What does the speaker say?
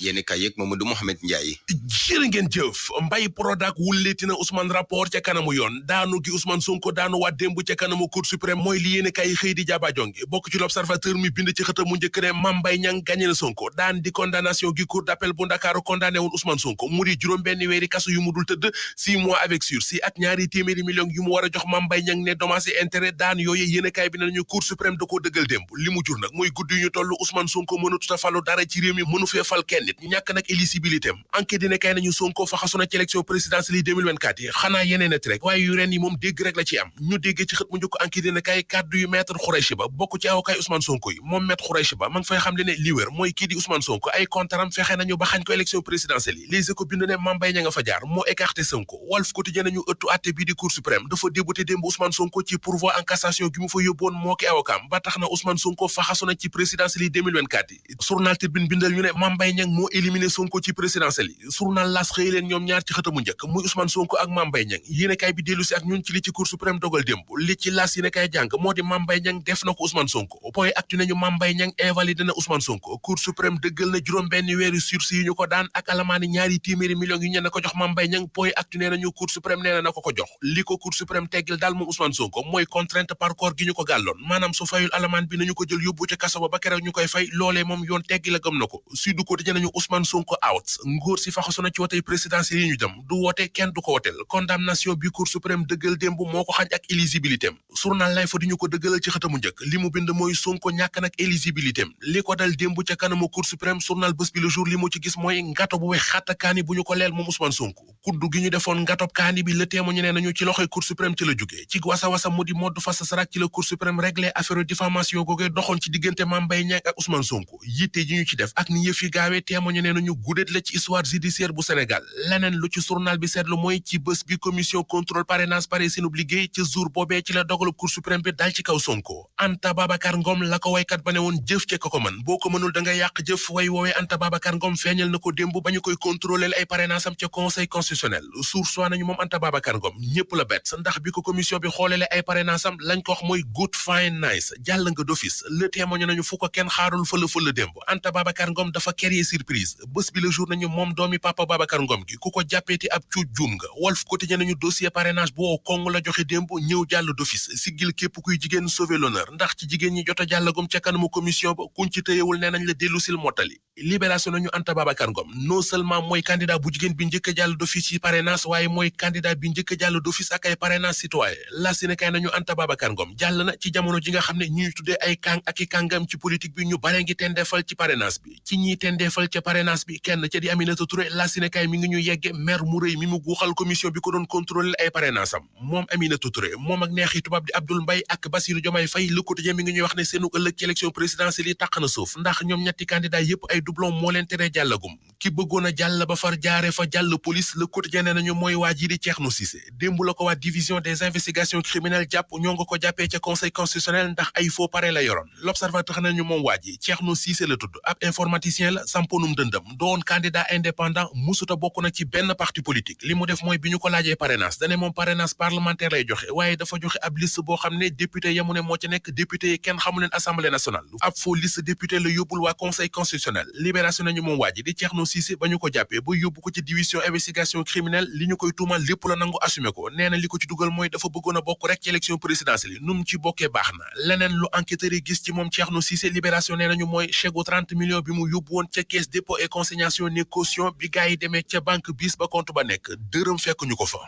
yéeni kay yëg Mamadou Mouhamed Ndiaye. jërë ngeen jëf mbay Prodac wulleeti na Ousmane rapport ca kanamu yoon daanu gi Ousmane Sonko daanu waat démb ca kanamu Cour suprême mooy li yéeni kay xëy di jaaba jonge bokk ci l'Observateur mi bind ci xëtam mu njëkk ne Mame Mbaye Niang gagné na Sonko daan di condamnation gi cour d'appel bu Ndakaaru condamné woon Ousmane Sonko mu di juróom benn weeri kasu yu mu dul tëdd 6 mois avec sursis ak ñaari téeméeri millions yu mu war a jox Mame Mbaye Niang ne dommages et intérêts daan yooyu yéeni kay bi nañu Cour suprême da koo dëggal démb li mu jur nag mooy guddi yu ñu toll Ousmane Sonko mënatut a falu dara ci réew mi mënu fee fal kenn nit ñu ñàkk nag éligibilité am enquête dina kay nañu Sonko faxasu na ci élection présidentielle yi 2024 yi xanaa yeneen et rek waaye yu ren yi moom dégg rek la ci am ñu déggee ci xët mu njëkk enquête dina kay kàddu yu maître Khoureychi Ba bokk ci avocat Ousmane Sonko yi moom maître Khoureychi Ba ma ngi fay xam ne li wér mooy kii di Ousmane Sonko ay kontaram fexe nañu ba xañ ko élection présidentielle yi Les Échos bind ne Mame Mbaye Niang nga fa jaar moo écarté Sonko Walf Quotidien nañu ëttu àtte bii di Cour suprême dafa débouté démb Ousmane Sonko ci pourvoi en cassation gi mu fa yóbboon moo ki avocat ba tax na Ousmane Sonko faxasu na ci présidentielle yi 2024 yi journal Tribune bindal ñu ne Mame Mbaye Niang moo éliminé Sonko ci présidentielle yi journal L'As xëy leen ñoom ñaar ci xëtamu njëkk muy Ousmane Sonko ak Mame Mbaye Niang yéenekaay bi dellu si ak ñun ci li ci Cour suprême dogal démb li ci L'As yéenekaay jàng moo di Mame Mbaye Niang def na ko Ousmane Sonko point actu nañu Mame Mbaye Niang invalidé na Ousmane Sonko Cour suprême dëggal na juróom benn weeri sursis yu ñu ko daan ak alamaani ñaari téeméeri millions yu ñu ne ko jox Mame Mbaye Niang point actu nee nañu Cour suprême nee na ko ko jox li ko Cour suprême teggil daal moom Ousmane Sonko mooy contrainte par corps gi ñu ko gàlloon maanaam su fayul alamaan bi nañu ko jël yóbbu ca kaso ba keroog ñu koy fay loolee moom yoon teggi la gëm na ko Sud Quotidien nañu Ousmane Sonko out ngóor si faxasu na ci wotey présidentielle yi ñu jëm du wote kenn du ko woteel condamnation bi Cour suprême dëggal démb moo ko xañ ak éligibilité am journal lay fa di ñu ko dëggalal ci xëtamu njëkk li mu bind mooy Sonko ñàkk nag éligibilité am li ko dal démb ca kanamu Cour suprême journal Bës Bi Le Jour li mu ci gis mooy ngato bu wex xatta kaani bu ñu ko leel moom Ousmane Sonko kuddu gi ñu defoon ngatob kaani bi le témoin ne nañu ci loxoy Cour suprême ci la jógee ci wasa mu di moddu fas sarak ci la Cour suprême réglé affaire diffamation googee doxoon ci diggante Mame Mbaye Niang ak Ousmane Sonko yitte ji ñu ci def ak ni yëf yi gaawee témoin ne nañu guddét la ci histoire judiciaire bu Sénégal leneen lu ci journal bi seetlu mooy ci bés bi commission contrôle parrainage pare seenub liggéey ci jour boobee ci la dogalub Cour suprême bi dal ci kaw Sonko Anta Babacar Ngom la ko waykat ba ne woon jëf ca ko man boo ko mënul da nga yàq jëf way woowee Anta Babacar Ngom feeñal na ko démb ba ñu koy contrôler ay parrainage am ca conseil constitutionnel source nañu moom Anta Babacar Ngom ñëpp la bett ndax bi ko commission bi xooleele ay parrainage am lañ ko wax mooy good fine nice jàll nga d'office le témoin nañu fu ko kenn xaarul fëla démb Anta Babacar Ngom dafa créer surprise bés bi le jour nañu moom doomi papa Babacar Ngom gi ku ko jàppeeti ab cuuj juum nga Walf Quotidien nañu dossier parrainage bu woo kong la joxe démb ñëw jàll d'office siggil képp kuy jigéen sauver l'honneur ndax ci jigéen ñi jot a jàllagum ca kanamu commission ba kuñ ci tëyewul nee nañ la dellu sil mottali libération nañu Anta Babacar Ngom non seulement mooy candidat bu jigéen bi njëkk a jàll d'office yi parrainage waaye mooy candidat bi njëkk a jàll d'office ak ay parrainage citoyen la si ne kay nañu Anta Babacar Ngom jàll na ci jamono ji nga xam ne ñuy tuddee ay kàng ak i kàngam ci politique bi ñu bare ngi tendeefal ci parrainage bi ci ñiy tendeefal ca parrainage bi kenn ca di Aminata Touré la si ne kay mi ngi ñu yegge maire mu rëy mi mu guuxal commission bi ko doon contrôler ay parrainage am moom Aminata Touré moom ak neexi tubaab di Abdoul Mbaye ak Bassirou Diomaye Faye Le Quotidien mi ngi ñuy wax ne seenu ëllëg ci élection présidentielle yi tàq na suuf ndax ñoom ñetti candidat yépp ay doublon moo leen tere jàllagum ki bëggoon a jàll ba far jaare fa jàll police Le Quotidien ne nañu mooy waa ji di Thierno Cissé démb la ko waa division des investigations criminelles jàpp ñoo nga ko jàppee ca conseil constitutionnel ndax ay faux parrain la yoroon L'Observateur nañu moom waa ji Thierno Cissé la tudd ab informaticien la samponum dëndëm doon candidat indépendant musuta bokk na ci benn parti politique li mu def mooy bi ñu ko laajee parrainage dane moom parrainage parlementaire lay joxe waaye dafa joxe ab liste boo xam ne député yamu ne moo ci nekk député yi kenn xamu leen assemblée nationale ab faux liste député la yóbbul waa conseil constitutionnel libération nañu moom waa ji di Thierno Cissé ba ñu ko jàppee ba yóbbu ko ci division investigation criminelle li ñu koy tuumal lépp la nangu assumé ko nee na li ko ci dugal mooy dafa bëggoon a bokk rek ci élection présidentielle yi nu mu ci bokkee baax na leneen lu enquêteurs yi gis ci moom Thierno Cissé libération nee nañu mooy chèque 30 millions bi mu yóbbu woon ca caisse dépôt et consignation ne caution bi gars yi demee ca banque bis ba compte ba nekk dërëm fekk ñu ko fa